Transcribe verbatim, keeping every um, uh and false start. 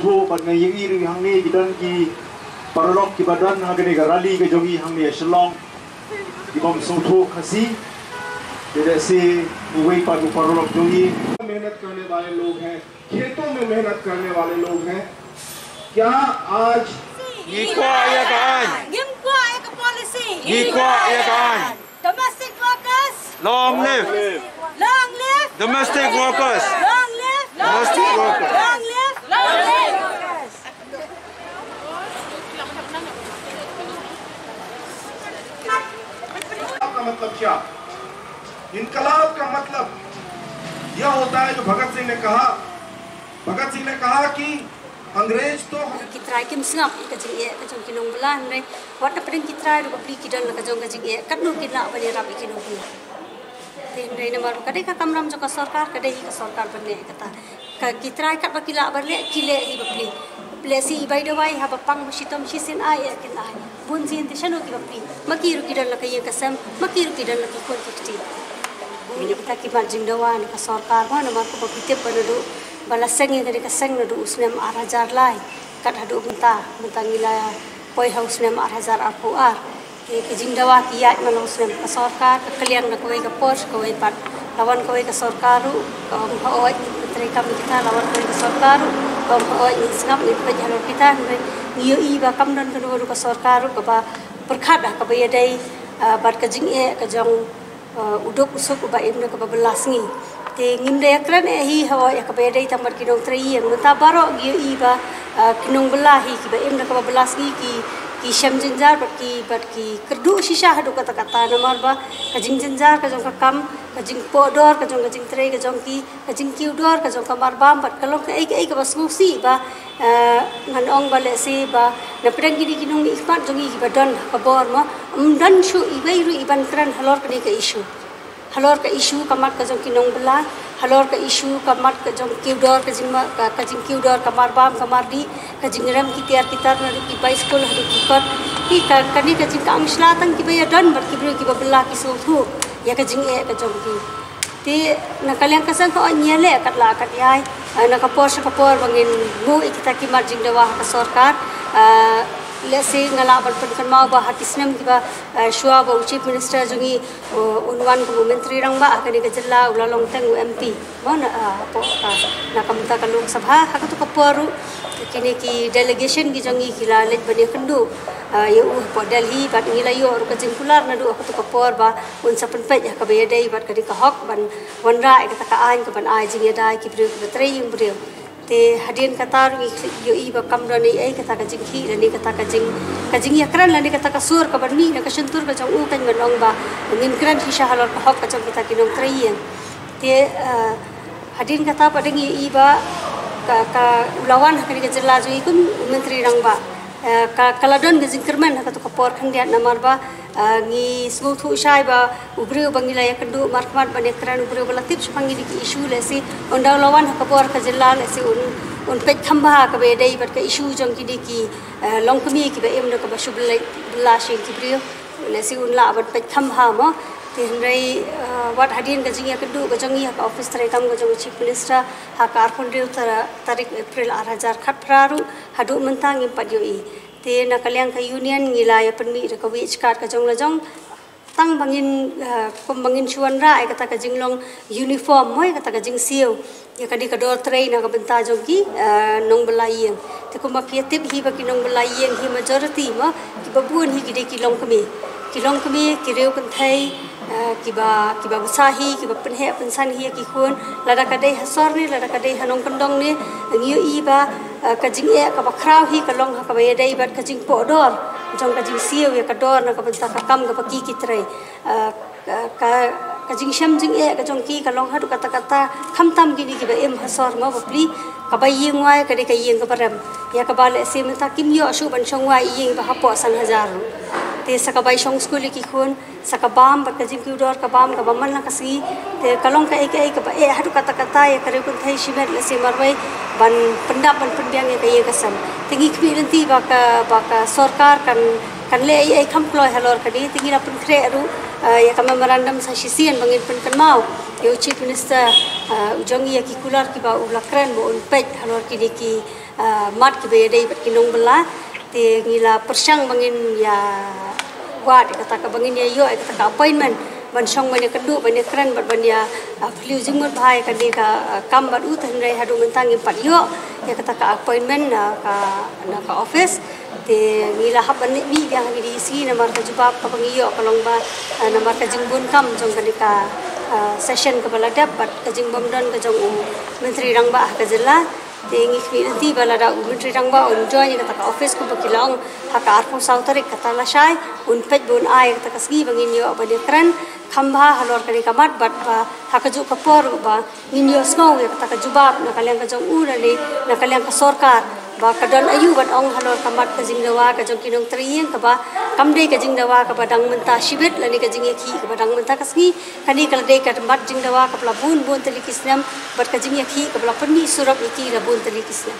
Thuh bad nga ïohi ruh hangne ki don ki paralok kiba don ha kane ka rally ka jong ngi hangne ha Shillong, kibym sngewthuh Khasi. Te lehse uwei pat u paralok jong ngi. मेहनत करने वाले लोग हैं, खेतों में मेहनत करने वाले लोग हैं। क्या आज Ngi kwah ïa ka aiñ. Ngim kwah ïa ka policy. Ngi kwah ïa ka aiñ. Domestic workers. Long live. Long live. Domestic workers. Long live. Domestic workers. Long live. Long live. का मतलब क्या? इनकलाब का मतलब यह होता है जो भगत सिंह ने कहा, भगत सिंह ने कहा कि अंग्रेज तो हम Ki trai kim sngap ïa ka jingeh ka jong ki nongbylla, hynrei wat hapdeng ki trai ruh bapli ki don la ka jong ka jingeh, katno kin lah ban ïarap ïa ki nongbylla. Te hynrei namar ka dei ka kamram jong ka sorkar, ka dei hi ka sorkar ban leh kata. Ka ki trai katba ki lah ban leh, ki leh hi bapli. Lehse i bai dawai haba pang ba shitom shisien ai, eh, kin ai. Bun sien te shano ki bapli. Ma ki ruh ki don la ka ïing ka sem, ma ki ruh ki don la ki khun ki kti. Bun ïa kita ki mat jingdawa na ka sorkar, ma namar kumba phi tip ba naduh ba la seng ïa kane ka seng naduh u snem ar hajar lai. Kat haduh mynta, mynta ngi la poi ha u snem ar hajar arphew ar. Te ki jingdawa ki ïaid man la u snem, ka sorkar ka kylliang na kawei ka por sha kawei pat. La wan kawei ka sorkar ruh, ka ong haoid, ka treikam kita, la wan kawei ka sorkar ruh, ka ong haoid, ngin sngap, ngin peit halor kita, hynrei ngi ïohi ba kam don kano kano ka sorkar ruh kaba pyrkhat ha kaba ïadei, ah, bad ka jingeh ka jong, ah, u duk u suk uba im da kaba bylla sngi. Te ngim da ïakren eh hi haoid ha kaba ïadei tang bad ki nongtrei ïing. Mynta baroh ngi ïohi ba, ah, ki nongbylla hi kiba im da kaba bylla sngi ki, ki shem jynjar bad ki, bad ki kyrduh shisha haduh katta katta namar ba ka jingjynjar ka jong ka kam, ka jingpoh dor ka jong ka jingtrei ka jong ki, ka jingkiew dor ka jong ka marbam bad ka long kaei kaei kaba sngewsih ba, eh, ngan ong ba lehse ba na pdeng kine ki nongmihkhmat jong ngi kiba don ha ka bor mo, ym don shuh iwei ruh iban kren halor kane ka issue. Halor ka issue ka mat ka jong ki nongbylla, halor ka issue ka mat ka jong kiew dor, ka jingma-, ka, ka jingkiew dor ka marbam ka mardih, ka jingrem ki tiar ki tar naduh ki bai skul haduh ki kot. Ki ka, kane ka jingkaam shla tang kiba ïadon bad ki briew kiba bylla ki sngewthuh ïa ka jingeh ka jong ki. Te na ka liang ka seng ka ong ngi ïaleh katba kat ïai, eh, na ka por sha ka por ba ngin buh ïa kita ki mat jingdawa ha ka sorkar. Eh, lehse nga lah ban pynkynmaw ba ha ki snem kiba, eh, shuwa ba u Chief Minister jong ngi, uh, un wan kum u Myntri Rangbah ha kane ka jylla u la long teng u M P. Mo na, ah, hapoh ka, na ka bynta ka Lok Sabha, ha kato ka por ruh kine ki delegation ki jong ngi ki la leit ban ïakynduh, ah, ïa u hapoh Delhi bad ngi la ïoh ruh ka jingkular naduh ha kato ka por ba un sa pynpeit ha kaba ïadei bad kane ka hok ban wanrah ïa kata ka aiñ kaban ai jingïada ïa ki briew kiba trei ïing briew. Te hadien kata ruh ngi ïohi ba kam don ei ei kata ka jingkhih lane kata ka jing, ka jingïakren lane kata ka sur kaban mih na ka shyntur ka jong u, kan ban ong ba ngin kren shisha halor ka hok ka jong kita ki nongtrei ïing. Te, eh, hadien kata pat ngi ïohi ba ka, ka u la wan ha kane ka jylla jong ngi kum u Myntri Rangbah. Eh, ka, ka la don ka jingkyrmen ha kato ka por khyndiat namar ba, eh, ngi sngewthuh shai ba u briew ba ngi la ïakynduh markhmat ban ïakren, u briew ba la tip shaphang kine ki issue, lehse ynda u la wan ha ka bor ka jylla lehse un, un peit kham bha ha kaba ïadei bad ka issue jong kine ki, eh, longkmie kiba im da kaba shu bylla, bylla sha ïing ki briew. Lehse un lah ban peit kham bha mo. Te hynrei, eh, wat hadien ka jingïakynduh ka jong ngi ha ka office treikam ka jong u Chief Minister ha ka arphew hynriew ta-, tarik April ar hajar khatphra ruh haduh mynta ngim pat ïohi. Te na ka liang ka union ngi la ïa pynmih da ka wage cut ka jong la jong. Tang ba ngin, eh, kum ba ngin shu wanrah ïa kata ka jinglong uniform mo, ïa kata ka jingsiew ïa kane ka dor trei na ka bynta jong ki, eh, nongbylla ïing. Te kumba phi tip hi ba ki nongbylla ïing hi majority mo, kiba bun hi ki dei ki longkmie. Ki longkmie, ki riew kynthei, eh, kiba, kiba bsa hi, kiba pynheh pynsan hi ïa ki khun, lada ka dei ha sor ne, lada ka dei ha nongkyndong ne, ngi ïohi ba, eh, ka jingeh kaba khraw hi ka long ha kaba ïadei bad ka jingpoh dor jong ka jingsiew ïa ka dor na ka bynta ka kam kaba ki ki trei. Eh, ka, ka, ka jingshem jingeh ka jong ki ka long haduh katta katta, khamtam kine kiba im ha sor mo bapli, ka bai ïing wai ka dei ka ïing kaba rem. Ïa kaba lehse mynta kim ïoh shuh ban shong wai ïing ba hapoh san hajar. Te sa ka bai shong skul ïa ki khun, sa ka bam bad ka jingkiew dor ka bam kaba man la ka sngi. Te ka long kaei kaei kaba eh haduh katta katta ïa ka riew kynthei shimet lehse marwei ban pyndap ban pynbiang ïa ka ïing ka sem. Te ngi khmih lynti ba ka, ba ka sorkar kan, kan leh ei ei kham kloi halor kane. Te ngi la pynkhreh ruh Ïa ka memorandum sa shisien ba ngin pynkynmaw ïa u Chief Minister, u jong ngi ïa ki kular kiba u la kren ba un peit halor kine ki mat kiba ïadei bad ki nongbylla. Te ngi la pyrshang ba ngin ïa wad ïa kata ka, ba ngin ïa ïoh ïa kata ka appointment ban shong ban ïa kynduh ban ïa kren bad ban ïa phylliew jingmut bha ïa kane ka kam bad u, te hynrei haduh mynta ngim pat ïoh ïa kata ka appointment na ka, na ka office. Te ngi la hap ban leit mih biang ha kine ki sngi namar ka jubab kaba ngi ïoh ka long ba namar ka jingbun kam jong kane ka session kaba la dep bad ka jingbym don ka jong u Myntri Rangbah ha ka jylla. Te ngi khmih lynti ba lada u Myntri Rangbah un join ïa kata ka office kumba ki la ong ha ka arphew saw tarik kata lashai, un peit ba un ai ïa kata ka sngi ba ngin ïoh ban ïa kren kham bha halor kane ka mat bad ba ha kajuh ka por ba ngin ïoh sngew ïa kata ka jubab na ka liang ka jong u lane na ka liang ka sorkar ba ka don aïu ban ong halor ka mat ka jingdawa ka jong ki nongtrei ïing kaba kam dei ka jingdawa kaba dang mynta shibit lane ka jingïakhih kaba dang mynta ka sngi. Kane ka la dei ka mat jingdawa kaba la bun bun tylli ki snem bad ka jingïakhih kaba la pynmih surok ïa ki la bun tylli ki snem.